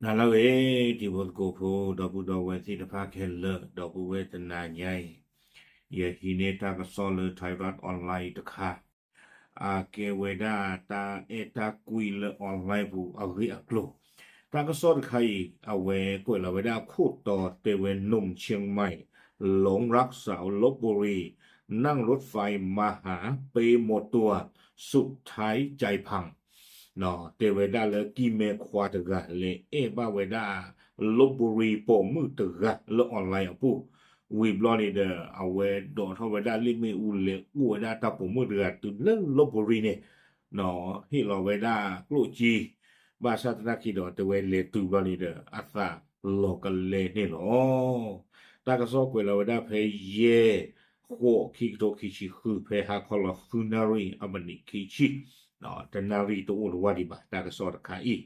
နၤလၢအဂ့ၤ တံၤဖိသကိးဖိ ဒီပုၢ်ဒီဝဲၢ်သ့ၣ်တဖၣ်ခဲလၢာ် ဒီပုၢ်ဝဲၢ်တနၤညါအံၤ ယဟံးန့ၢ်တၢ်ကစီၣ်လၢ Thairath Online တခါ အကဲဝဲဒၣ်တၢ်အဲၣ်တၢ်ကွံလၢ online ပူၤအဂ့ၢ်အကျိၤ, တၢ်ကစီၣ်တခါအံၤ အဝဲကွဲးလီၤဝဲဒၣ်အခိၣ်တီတဲဝဲ หนุ่มเชียงใหม่ หลงรักสาวลพบุรี นั่งรถไฟมาหา เปย์หมดตัว สุดท้ายใจพัง တဲဝဲဒၣ်လၢကံၢ်မဲခွါတဂၤ လဲၤအဲၣ်ဘၣ်ဝဲဒၣ် လဘ်ဘူရံ ပိာ်မုၣ်တဂၤလၢ online အပူၤ, ဝံၤဘျီန့ၣ်ဒီး အဝဲဒိးထီၣ်ဝဲဒၣ်လ့ၣ်မ့ၣ်အူ လဲၤအိၣ်ဝဲဒၣ်တၢ်ပိာ်မုၣ်တဂၤ တုၤလၢလဘ်ဘူရံန့ၣ် ဟ့ၣ်လီၤဝဲဒၣ်ကျိၣ်စ့, ဘၣ်ဆၣ်သနာ်က့ဒီး တဲဝဲလဲၤတုၤဘျီန့ၣ်ဒီး အသးလီၤကလဲန့ၣ်လီၤ. တၢ်ကစီၣ်ကွဲးလီၤဝဲဒၣ်ဖဲယဲၢ် ဃိး ခံကထိခံဆံဃု ဖဲဟါခီလီၤ ဃုနၣ်ရံၣ်အမံးနံးခံဆံ, တနၣ်ရံၣ်တအိၣ်တဝၢ်ဒံးဘၣ် တၢ်ကစီၣ်တခါအံၤ,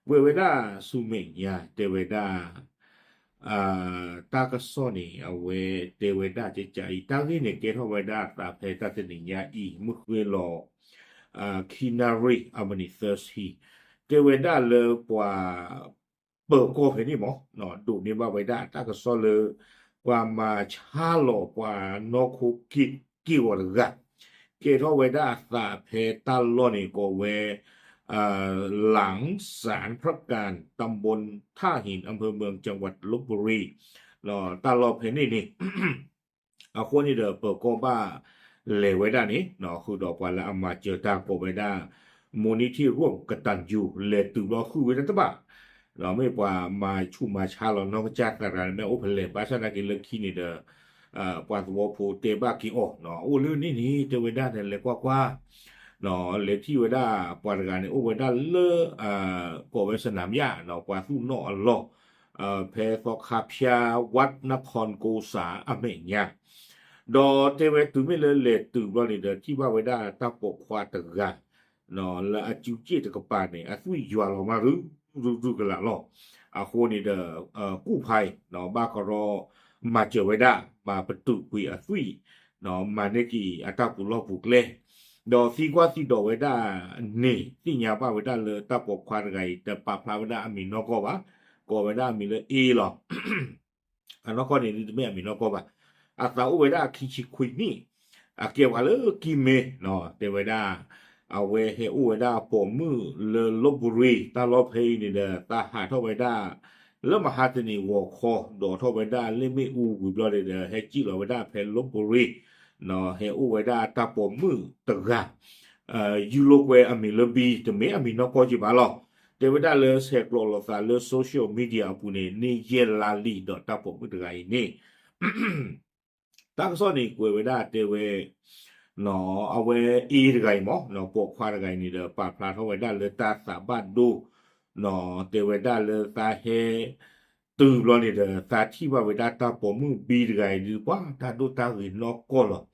ကွဲးဝဲဒၣ်ဆူမဲာ်ညါ တဲဝဲဒၣ် တၢ်ကစီၣ်န့ၣ် အဝဲတဲဝဲဒၣ်ကကးအံၤ တၢ်ဂ့ၢ်န့ၣ် ကဲထီၣ်ဝဲဒၣ်အသးဖဲတၢ်တနံၤညါအံၤ မုၢ်ဃ့လီၤ ခံနၣ်ရံၣ်အမံးနံးသၢဆံ, တဲဝဲဒၣ်လၢပှၤ ပၢၤကီၢ်ဖဲန့ၣ်မ့ၢ် ဒိးန့ၢ်ဘၣ်ဝဲဒၣ်တၢ်ကစီၣ်လၢ ပှၤမၤဆါလီၤပှၤနီၢ်ခိက့ၢ်ဂီၤတဂၤ, ကဲထီၣ်ဝဲဒၣ်အသးဖဲတၢ်လီၢ်န့ၣ် ကိးဝဲ หลังศาลพระการ ตำบลท่าหิน อำเภอเมือง จังหวัดลพบุรี တၢ်လီၢ်ဖဲန့ၣ်န့ၣ် အဃိန့ၣ်ဒီး ပၢၤကီၢ်ဘၣ်လဲၤဝဲဒၣ်န့ၣ် ဃုာ်ဒီးပှၤလၢအမၤစၢၤတၢ်ကိးဝဲဒၣ် มูลนิธิร่วมกตัญญู လဲၤတုၤဘျီဃုာ်ဝဲဒၣ်တဘၣ်, မ့ၢ်ပှၤမၤဆူၣ်မၤဆါလီၤနီၢ်ကစၢ်သရၣ်န့ၣ် မ့ၢ်အိၣ်ဖဲလဲၣ် ဘၣ်ဆၣ်သနာ်က့လၢခံန့ၣ်ဒီး ပှၤသဝီဖိတဲဘၣ်က့ၤအီၤ အိၣ်လၢန့ၣ်န့ၣ် တဲဝဲဒၣ်န့ၣ် လဲၤကွၢ်ကွၢ် လဲၤထံၣ်ဝဲဒၣ်ပှၤတဂၤန့ၣ် အိၣ်ဝဲဒၣ်လၢ ကိးဝဲ สนามหญ้า ပှၤသူၣ်နီၣ်အလီၢ် ဖဲသီခါဖၠါ วัดนครโกษา အမဲာ်ညါ, ဒီးတဲဝဲတုၤမ့ၢ်လၢလဲၤတုၤဘျီန့ၣ်ဒီး ထံၣ်ဘၣ်ဝဲဒၣ်တၢ်ပိာ်ခွါတဂၤ လၢအစုစ့ၣ်တကပၤန့ၣ် အသွံၣ်ယွၤလီၤမၢ်ရုၢ်ရုၢ်ကလာ်လီၤ. အဃိန့ၣ်ဒီး ကူၣ်ဖးအံၤ ဘၣ်ကရီမၤစၢၤဝဲဒၣ် မၤပတုာ်ကွံာ်အသွံၣ် မၤန့ၢ်က့ၤအတၢ်ပူၤလီၢ်ပူၤကျဲ, ဒီးသံကွၢ်သံဒိးဝဲဒၣ်န့ၣ် သ့ၣ်ညါဘၣ်ဝဲဒၣ်လၢတၢ်ပိာ်ခွါတဂၤအံၤ တပာ်ဖျါဝဲဒၣ်အမံၤနီၢ်ကီၢ်ဘၣ်, ကိးဝဲဒၣ်အမံၤလၢ A လီၤ. အနီၢ်ကီၢ်န့ၣ်ဒုးတမ့ၢ်အမံၤနီၢ်ကီၢ်ဘၣ်. အသးအိၣ်ဝဲဒၣ်အခံဆံခွံနံၣ်, အကဲပှၤလၢကံၢ်မဲ တဲဝဲဒၣ် အဝဲဟဲအိၣ်ဝဲဒၣ်ပိာ်မုၣ်လၢလဘ်ဘူရံ တၢ်လီၢ်ဖဲအံၤန့ၣ်ဒီး သးဟးထီၣ်ဝဲဒၣ် လၢမဟါတနံၤဂီၤခီ ဒိးထီၣ်ဝဲဒၣ်လ့ၣ်မ့ၣ်အူဝံၤဘျီန့ၣ်ဒီး ဟဲစံၣ်လီၤဝဲဒၣ်ဖဲလဘ်ဘူရံ ဟဲအိၣ်ဝဲဒၣ်တၢ်ပိာ်မုၣ်တဂၤ ယူၤလိာ်ကွဲအမံၤလၢ B တမ့ၢ်အမံၤနီၢ်ကီၢ်က့ဘၣ်လီၤ. တဲဝဲဒၣ်လၢဆဲးကျိးလိာ်သးလၢ social media အပူၤန့ၣ် န့ၢ်ယဲၢ်လါလံဒီးတၢ်ပိာ်မုၣ်တဂၤအံၤန့ၣ် တၢ်ကစီၣ်န့ၣ်ကွဲးဝဲဒၣ်တဲဝဲ အဝဲ A တဂၤအံၤမ့ၢ် ပိာ်ခွါတဂၤအံၤန့ၣ်ဒီး ပာ်ဖျါထီၣ်ဝဲဒၣ်လၢတၢ်သးဘၣ်ဒိ တဲဝဲဒၣ်လၢသးဟဲ တုၤဘျီန့ၣ်ဒီး သးထံၣ်ဘၣ်ဝဲဒၣ်တၢ်ပိာ်မုၣ် B တဂၤအံၤဒုး ပှၤတၢ်ဒိၣ်တၢ်ဂ့ၤနီၢ်ကီၢ်လီၤ.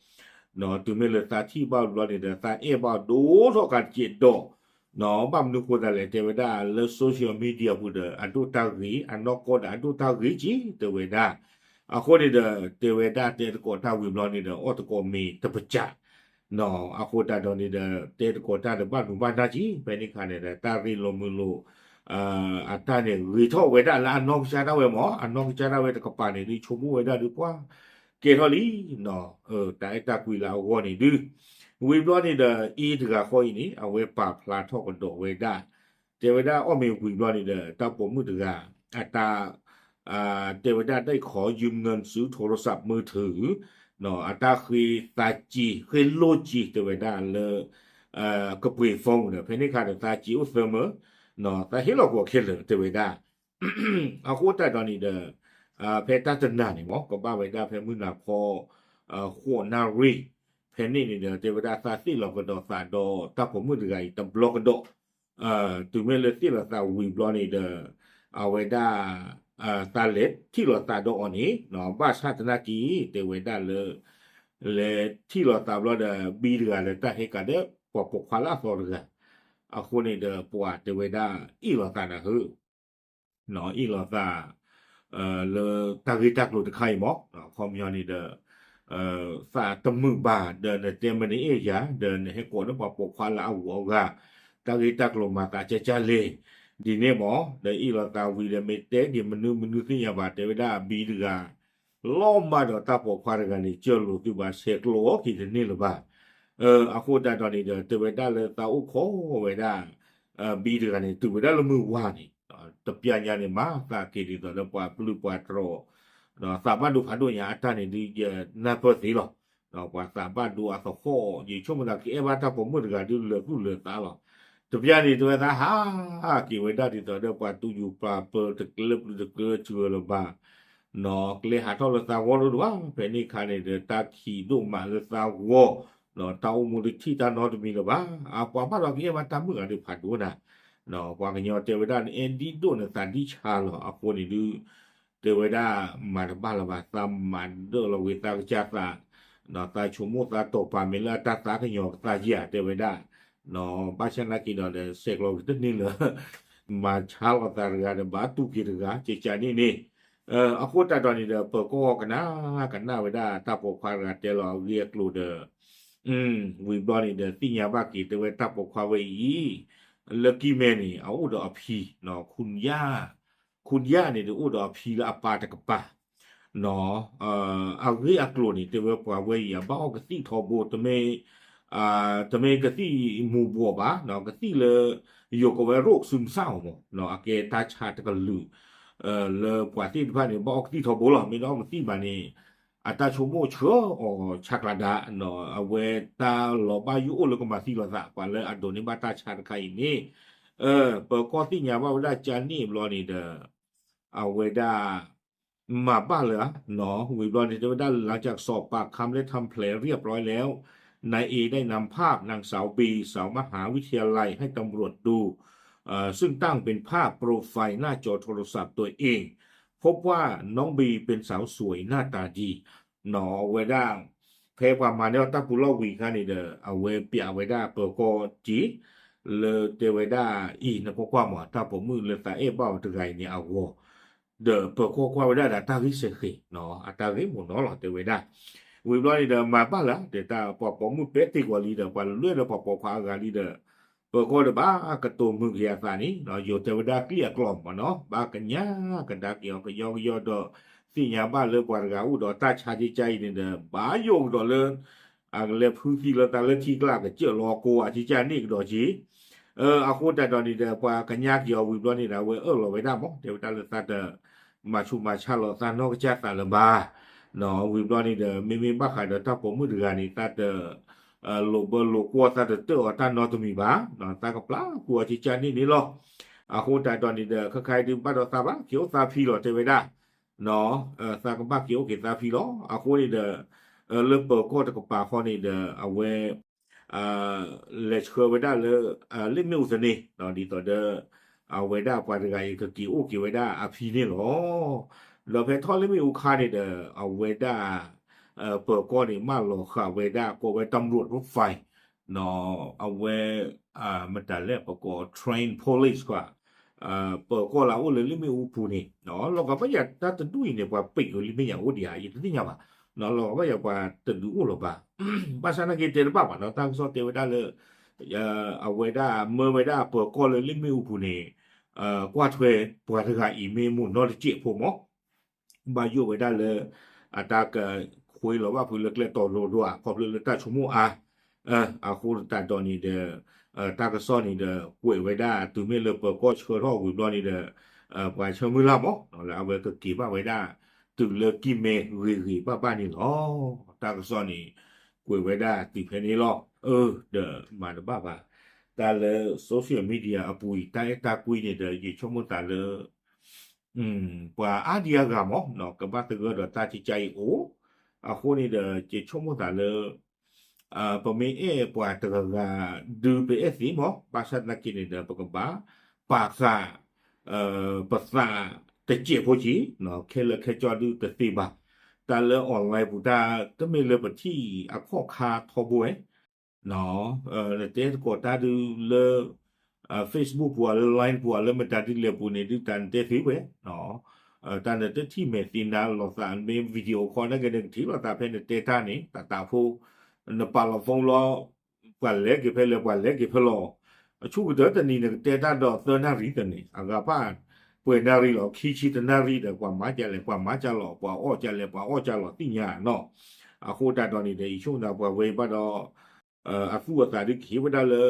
တုၤမ့ၢ်လၢသးထံၣ်ဘၣ်ဘျီန့ၣ်ဒီး သးအဲၣ်ဘၣ်ဒိၣ်ထီၣ်ကးတကဲးဒီး ဘၣ်မနုၤဃိသးလဲၣ် တဲဝဲဒၣ်လၢ social media ပူၤဒီး အဒိၣ်တၢ်ဂ့ၤ အနီၢ်ကီၢ်ဒီးအဒိၣ်တၢ်ဂ့ၤက့ တဲဝဲဒၣ်. အဃိန့ၣ်ဒီး တဲဝဲဒၣ်တဲသကိးတၢ်ဝံၤဘျီန့ၣ်ဒီး အီၣ်သကိးမ့ၤတပစၢ် အဃိသတးဒီးန့ၣ်ဒီး တဲသကိးတၢ်ဒီးဘၣ်နုာ်ဘၣ်နၢ်က့ ဖဲန့ၣ်အခါန့ၣ်ဒီး တၢ်ရ့လိာ်မုာ်လိာ် အတၢ်န့ၣ်ဂ့ၤထီၣ်ဝဲဒၣ်လၢအနီၢ်ကစၢ်ဒၣ်ဝဲမ့ၢ် အနီၢ်ကစၢ်ဒၣ်ဝဲတကပၤန့ၣ်ဒုး ဆိကမိၣ်ဝဲဒၣ်ဒုးပှၤ ကဲထီၣ်လံ တၢ်အဲၣ်တၢ်ကွံလၢအဂီၢ်န့ၣ်ဒုး ဝံၤဘျီန့ၣ်ဒီး A တဂၤဃီအံၤန့ၣ် အဝဲပာ်ဖျါထီၣ်ကဒီးဝဲဒၣ် တဲဝဲဒၣ်အီၣ်မ့ၤဝံၤဘျီန့ၣ်ဒီး တၢ်ပိာ်မုၣ်တဂၤ အတၢ် တဲဝဲဒၣ် ได้ขอยืมเงินซื้อโทรศัพท์มือถือ အတၢ်ဃ့သးစ့ ဃ့လိၢ်စ့ တဲဝဲဒၣ်လၢ ကပှ့ၤ phone ဒီး ဖဲန့ၣ်အခါဒီး သးစ့အိၣ်သၢမၢ, သးဟ့ၣ်လီၤကွီၢ်ခဲလၢာ် တဲဝဲဒၣ်. အဃိသတးဒီးန့ၣ်ဒီး ဖဲတၢ်တနၤန့ၣ်မ့ၢ် ကဘၣ်ဝဲဒၣ်ဖဲမုၢ်နၤခီ ဃိးနၣ်ရံၣ် ဖဲန့ၣ်န့ၣ်ဒီး တဲဝဲဒၣ်သးသ့ၣ်လီၤကဒီးသးဒီးတၢ်ပိာ်မုၣ်တဂၤအံၤတဘျီကဒီး တုၤမ့ၢ်လၢသ့ၣ်လီၤသးဝံၤဘျီန့ၣ်ဒီး အဝဲဒၣ် သးလဲၤထံၣ်လီၤသးဒီးအီၤန့ၣ် ဘၣ်ဆၣ်သနာ်က့ တဲဝဲဒၣ်လၢ လဲၤထံၣ်လီၤသးဘျီဒီး B တဂၤဒီး တၢ်ဟဲကးဒီးပှၤပိာ်ခွါလၢအသီတဂၤ အဃိန့ၣ်ဒီး ပှၤတဲဝဲဒၣ်အ့ၣ်လိာ်သးနၤဧၢ အ့ၣ်လိာ်သး လၢတၢ်ဂ့ၢ်တၢ်ကျိၤတခါအံၤမ့ၢ် အခီပညီန့ၣ်ဒီး သးတမုာ်ဘၣ်ဒီး နတဲမနုၤအဲၣ်ယၤ ဒီးနဟဲကိးဒီးပှၤပိာ်ခွါလၢအဂုၤအဂၤ တၢ်ဂ့ၢ်တၢ်ကျိၤမၤသးကၢ်ကၢ်လဲၣ် ဒ်န့ၣ်မ့ၢ် ဒီးအ့ၣ်လိာ်သးဝံၤဒီး မ့ၢ်တဲက့ၤမနုၤမနုၤသ့ၣ်ညါဘၣ် တဲဝဲဒၣ်အဘံတဂၤ လီၤမၢ်ဒီးတၢ်ပိာ်ခွါတဂၤန့ၣ် ကၢလိာ်သုဘၣ် ဆဲးကျိးအီၤက့ၤတန့ၢ်လၢၤဘၣ်. အဃိသတးဒီးန့ၣ်ဒီး တဲဝဲဒၣ်လၢသးအိၣ်ခိးဝဲဒၣ် ဘံတဂၤန့ၣ် တုၤဝဲဒၣ်လၢမုၢ်ဝါန့ၣ် တပျၢ်ညါန့ၣ် မၤသးက့ၤဒ်သိးဒီးပှၤပျုၢ်ပှၤတြီၤ ဒီးသးဘၣ်ဒိဖးဒိၣ်ညါအတၢ်န့ၣ်ဒုး ယနၢ်ပၢၢ်သ့လီၤ. ဒီးပှၤသးဘၣ်ဒိအသဟီၣ် ယဆိကမိၣ်သးကအဲၣ်ဘၣ်တၢ်ပိာ်မုၣ်တဂၤဒုးလၢာ်သူၣ်လၢာ်သးလီၤ. တပျၢ်န့ၣ် တဲဝဲသးဟးက့ၤဝဲဒၣ်ဒ်သိးဒီးပှၤတူၢ်ယူၤပှၤပၢတကျၢပျုၤတကျၢစှၤလၢၤဘၣ် နီၢ် ကျဲဟးထီၣ်လၢသးဂီၢ်ဒိၣ်ဒိၣ်ဘၣ် ဖဲန့ၣ်အခါန့ၣ်ဒီး တၢ်ခံးဒိၣ်မးလၢသးဂီၢ် ဒီးတၢ်အိၣ်မူတထံၣ်တၢ်နီတမံၤလၢၤဘၣ်. အပှၤဘၣ်ဒီးကအဲၣ်ဘၣ်တၢ်မုၣ်ဂၤဒုးဖးဒိၣ်နၤ ပှၤကညီတဲဝဲဒၣ် နအဲၣ်ဒ်ဒိၣ်နသးဒ်ဆါလီၤ. အဃိန့ၣ်ဒုး တဲဝဲဒၣ် မၤတဘၣ်လၢၤဘၣ် သးမၤဒၢၣ်လီၤဝံၤသးကစၢ်သး ဒီးသးဆိကမိၣ်သးတီၢ်ပာ်မ့ၢ်လၢအတၢ်သးကညီၤကသးယဲၢ် တဲဝဲဒၣ် ဘၣ်ဆၣ်နာ်က့ၤဒီး ဆဲးကျိးကတန့ၢ်လၢ မၤဆါလီၤသးတဂၤဒီး ဘၣ်တူၢ်က့ၤတဂၤ ကကန့ၣ်န့ၣ် အဃိသတးဒီးန့ၣ်ဒီး ပၢၤကီၢ်ကနၣ်ကနၣ်ဝဲဒၣ်တၢ်ပိာ်ခွါတဂၤတဲလီၤအဂ့ၢ်အကျိၤဒီး ဝံၤဘျီန့ၣ်ဒီး သ့ၣ်ညါဘၣ်က့ၤတဲဝဲတၢ်ပိာ်ခွါဝဲအံၤ လၢကံၢ်မဲန့ၣ် အအိၣ်ဒီးအဖံ ခူညၣ် ခူညၣ်န့ၣ်ဒီးအိၣ်ဒီးအဖံလၢအပၢ်တကပၤ အဂ့ၢ်အကျိၤန့ၣ် တဲဝဲပှၤဝဲအံၤ အဘၣ်အီၣ်ကသံၣ်ထီဘိ တမ့ၢ် တမ့ၢ်ကသံၣ်မူၤဘှီးဘၣ် ကသံၣ်လၢ ယိၤကဝဲ ရိးကစုမစၢ်အီၤမး အကဲတၢ်ဆါတကလုာ် လၢပှၤသ့ၣ်တဖၣ်န့ၣ် ဘၣ်အီၣ်ကသံၣ်ထီဘိလီၤ. မ့ၢ်တအီၣ်ကသံၣ်ဘၣ်န့ၣ် အတၢ်ဆိကမိၣ်ဆှၢအီၤဆါကျးဒၣ် အဝဲတၢ်လီၤဘၣ်ယိၣ်အိၣ်လၢကမၤသံလီၤသး ပှၤလၢအဒိးန့ၢ်ဘၣ်တၢ်ဆါတခါအံၤန့ၣ် ပၢၤကီၢ်သ့ၣ်ညါဘၣ်ဝဲဒၣ်ကန့ၣ်ဘျီန့ၣ်ဒီး အဝဲဒၣ် မၤဘၣ်လၢၤဧါ ဝံၤဘျီန့ၣ် တဲဝဲဒၣ် หลังจากสอบปากคำและทำแผลเรียบร้อยแล้ว นายเอได้นำภาพนางสาวบี สาวมหาวิทยาลัย ให้ตำรวจดู ซึ่งตั้งเป็นภาพโปรไฟล์หน้าจอโทรศัพท์ตัวเอง พบว่าน้องบีเป็นสาวสวยหน้าตาดี အဝဲဒၣ် ဖဲပှၤမၤန့ၢ်အီၤတၢ်ပူၤလီၢ်ဝံၤအခါန့ၣ်ဒီး အဝဲပျးဝဲဒၣ်ပၢၤကီၢ်က့ၤ လၢတဲဝဲဒၣ်အံၤ နကွၢ်ကွၢ်မး တၢ်ပိာ်မုၣ်လၢသးအဲၣ်ဘၣ်အီၤတဂၤအံၤန့ၣ်အဂီၢ် ဒီးပၢၤကီၢ်ကွၢ်ဝဲဒၣ်ဒီးတၢ်ဂ့ၢ်စဲဃ့ အတၢ်ဂ့ၢ်မ့ၢ်နီၤလီၤ တဲဝဲဒၣ် ဝံၤဘျီန့ၣ်ဒီး မၤဘၣ်လၢၤ တဲတၢ်ပှၤပိာ်မုၣ်ပဲာ်တ့ၢ်ကွီၤလံဒီး ပှၤလဲၤဒီးပှၤပိာ်ခွါအဂၤလံဒီး ပၢၤကီၢ်ဒီးဘၣ်ကတိၤမုာ်က့ၤအသးန့ၣ် ယိၤတဲဝဲဒၣ်ကျံၣ်အကျီၢ်မ့ၢ်နီၤ ဘၣ်ကညးကဒါက့ၤအီၤကယီကယီဒီး သ့ၣ်ညါဘၣ်လၢပှၤတဂၤအိၣ်ဒီးတၢ်ဆါကကါအံၤန့ၣ်ဒီး ဘၣ်ယိၣ်ကဒီးလၢ အကလဲၤဖုသံလၢသးလၢထံကျါ ကစၢၢ်လီၤကိးအကကါန့ၣ်ကဒီးက့ အဃိသတးဒီးန့ၣ်ဒီး ပှၤကညးက့ၤအီၤဝံၤဘျီန့ၣ်ဒီး အဝဲအၢၣ်လီၤဝဲဒၣ်မး တဲဝဲဒၣ်လၢသးတ မၤဆူးမၤဆါလီၤသးနီၢ်ကစၢ်သးလၢၤဘၣ် ဝံၤဘျီန့ၣ်ဒီး မ့မ့ၢ်ဘၣ်ဃးဒီးတၢ်ပိာ်မုၣ်တဂၤန့ၣ် သးတ လိာ်ဘၢလိာ်ကွီၢ်သးတတၢၢ်အီၤတၢ်နီတမံၤဘၣ် သးကပျၢ်ကွံာ်အီၤကကါန့ၣ်န့ၣ်လီၤ. အဃိသတးဒီးန့ၣ်ဒီး ခဲခါအံၤဒုးဘၣ်ဒီးသးဘၣ်က့ၤအိၣ်သးဖံလီၤ တဲဝဲဒၣ် သးကဘၣ်က့ၤအိၣ်က့ၤသးဖံလီၤ. အဃိန့ၣ်ဒီး လၢပၢၤကီၢ်တကပၤဃီန့ၣ်ဒီး အဝဲ လဲၤဆှၢဝဲဒၣ်လၢ လ့ၣ်မ့ၣ်အူသန့ ဒ်သိးဒီး အဝဲဒၣ်ပှၤတဂၤအံၤကက့ၤအိၣ်က့ၤဝဲဒၣ်အဖံန့ၣ်လီၤ. ဒီးဖဲထီၣ်လ့ၣ်မ့ၣ်အူခါန့ၣ်ဒီး အဝဲဒၣ် ပၢၤကီၢ်န့ၣ် မၢလီၤဃာ်ဝဲဒၣ်ကိးဝဲ ตำรวจรถไฟ အဝဲ မတၤလဲၣ် ပကိး train police ကွၢ် ပၢၤကီၢ်လၢအအိၣ်လၢလ့ၣ်မ့ၣ်အူပူၤန့ၣ် လီၤဂာ်ဘၣ်ယၤတၢ်တဒူၣ်အံၤန့ၣ် ပှၤပ့းကလ့ၣ်မ့ၣ်ညါအိၣ်ဒံးဧါ ယတသ့ၣ်ညါဘၣ် လီၤဂာ်ဘၣ်ယၤပှၤတဒုးအိၣ်လၢၤဘၣ် ဘၣ်ဆၣ်နာ်က့တဲတဘၣ်ဘၣ်နီၤ တၢ်ကစီၣ်တဲဝဲဒၣ်လၢ အဝဲဒၣ်မၢဝဲဒၣ်ပၢၤကီၢ်လၢလ့ၣ်မ့ၣ်အူပူၤန့ၣ် ကွၢ်ထွဲပှၤတဂၤအံၤမ့ၢ်မိၢ်နီတစဲးဖိမး ဘၣ်ယိၣ်ဝဲဒၣ်လၢ အတၢ်ကခွ့လီၤဘၣ်ဖုးလၢကျဲတီၤလိၤဒိၣ်ဧါ ခီဖျိလၢတၢ်ဆိကမိၣ်အါ အဃိသတးဒီးန့ၣ်ဒီး တၢ်ကစီၣ်န့ၣ်ဒီး ကွဲးဝဲဒၣ် တုၤမ့ၢ်လၢပၢၤကီၢ်ဆှၢထီၣ်ဝံၤဘျီန့ၣ်ဒီး ပှၤဆၢမုၢ်လၢ်မး လၢအဝဲကက့ၤဘၣ်ဝဲဒၣ် တုၤလၢကံၢ်မဲဂ့ၤဂ့ၤဘၣ်ဘၣ်န့ၣ်လီၤ. တၢ်ကစီၣ်န့ၣ် ကွဲးဝဲဒၣ်တုၤဖဲန့ၣ်လီၤ. အၢ ဒီးမၤတဘၣ်ဘၣ် တၢ်လၢ social media အပူၤအံၤ တၢ်အဲၣ်တၢ်ကွံန့ၣ်ဒီး ယဆိကမိၣ်သးလၢ ပှၤအါဒံအါဂၤမး ကဘၣ်သဂၢၢ်ဒီးတၢ်ကကါအံၤအိၣ် အဃိန့ၣ်ဒီး ယဆိကမိၣ်သးလၢ ပမ့ၢ်အဲၣ်ပှၤတဂၤဂၤ ဒုးပအဲၣ်သ့မး ဘၣ်ဆၣ်သနာ်က့န့ၣ်ဒီး ပကဘၣ်ပာ်ဃာ် ပသးတစဲးဖိက့ၤ ခဲလၢာ်ခဲကၠီဒုးတသ့ဘၣ် တၢ်လၢ online ပူၤတၢ် တမ့ၢ်လၢပထံၣ်အခီၣ်ခါထီဘိဝဲ နတဲသကိးတၢ်ဒုးလၢ Facebook ပူၤ လၢ Line ပူၤ လၢမတၤဒ်လဲၣ်ပူၤန့ၣ် ဒုးတၢ်နတဲသ့ဝဲ တၢ်နတထံၣ်မဲာ်သ့နါလိာ်သးမ့ၢ် video call နာ်က့န့ၣ် ကထံၣ်လိာ်သးဖဲနတဲတၢ်န့ၣ် တၢ်တၢ်ဖိ နပာ်လီၤ phone လီၤ ပှၤလဲၤက့ၤဖဲလဲၣ် ပှၤလဲၤက့ၤဖဲလဲၣ် အဆိကတၢၢ်တနံၤန့ၣ် ကတဲတၢ်ဒီးသၢနၣ်ရံၣ်သန့ၣ် အဂၤဖၣ်ပှဲၤနၣ်ရံၣ်လီၤ ခံဆံတနၣ်ရံၣ်ဒီး ပှၤမၤကလဲၣ် ပှၤမၤကလီၤ ပှၤအီၣ်ကလဲၣ် ပှၤအီၣ်ကလီၤသ့ၣ်ညါနီၤ. အဃိသတးဒီးန့ၣ်ဒီး ယဆိကမိၣ်သးပှၤဝဲအံၤဘၣ်ဒီး အသူၣ်အသးဒုးကဟ့ၣ်ဝဲဒၣ်လၢ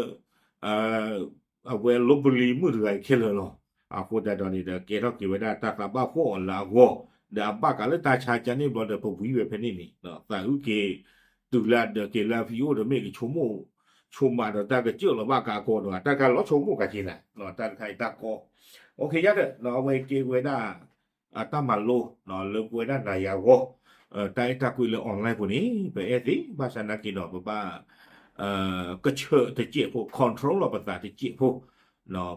အဝဲလီပလံၤမုၣ်တဂၤအံၤခဲလၢာ်လီၤ. အဃိသတးဒီးန့ၣ်ဒီး ကဲထီၣ်က့ၤဝဲဒၣ်တၢ်သးဘၣ်ဖှီၣ်အီၤလၢအဂီၢ်, ဒီးအဘၣ်ကးလၢတၢ်ဆါကန့ၣ်ဘျီဒီး ပဝံဝဲဖဲန့ၣ်န့ၣ် သးအုၣ်က့ၤ တုၤလၢအဒၢးက့ၤလၢအဖံးအိၣ်ဒီး မ့ၢ်ကဆိကမိၣ် ဆိကမိၣ်ဒီးတၢ်ကစၢၢ်လီၤဘၣ်ကးအကီဒီး တၢ်တခါလီၤဆိကမိၣ်ကးက့ၤနၤ တၢ်တခါအံၤတၢ်ကီ, အိၣ်ခ့ယါဒီး အဝဲကဲဝဲဒၣ် အတၢ်မၤလိ လၢပဝဲဒၣ်နၤယၤအဂီၢ်, တၢ်အဲၣ်တၢ်ကွံလၢ online ပူၤန့ၣ် ပအဲၣ်သ့ ဘၣ်ဆၣ်နာ်က့ဒီး ပဘၣ် ကဆၢတစဲးဖိ control လီၤပသးတစဲးဖိ,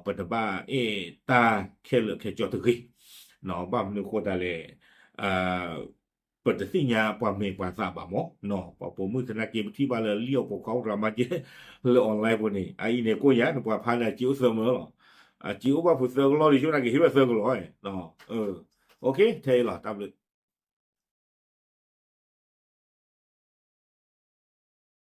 ပတဘၣ်အဲၣ်တၢ်ခဲလၢာ်ခဲဆ့တဂ့ၤ, ဘၣ်မနုၤအဃိသတးလဲၣ် ပတသ့ၣ်ညါပှၤမဲာ်ပှၤသးဘၣ်မး, ပှၤပိာ်မုၣ်သနာ်က့ ပထံၣ်ဘၣ်လၢလံၣ်အီၣ်ပိာ်ခွါအိၣ်တြၤမၤကဲ လၢ online ပူၤန့ၣ် အအံၤန့ၣ် ကိးညါန့ၣ် ပှၤဖးန့ၣ် အစ့အိၣ်သၢမၢလီၤ, အစ့အိၣ်ဘၣ်ဖုးသၢကလီၢ်ဒီး ဆိနာ်က့ဟ့ၣ်ဝဲသၢကလီၢ်, အိၣ်ခ့ ထဲအံၤလီၤ တၢ်ဘျုး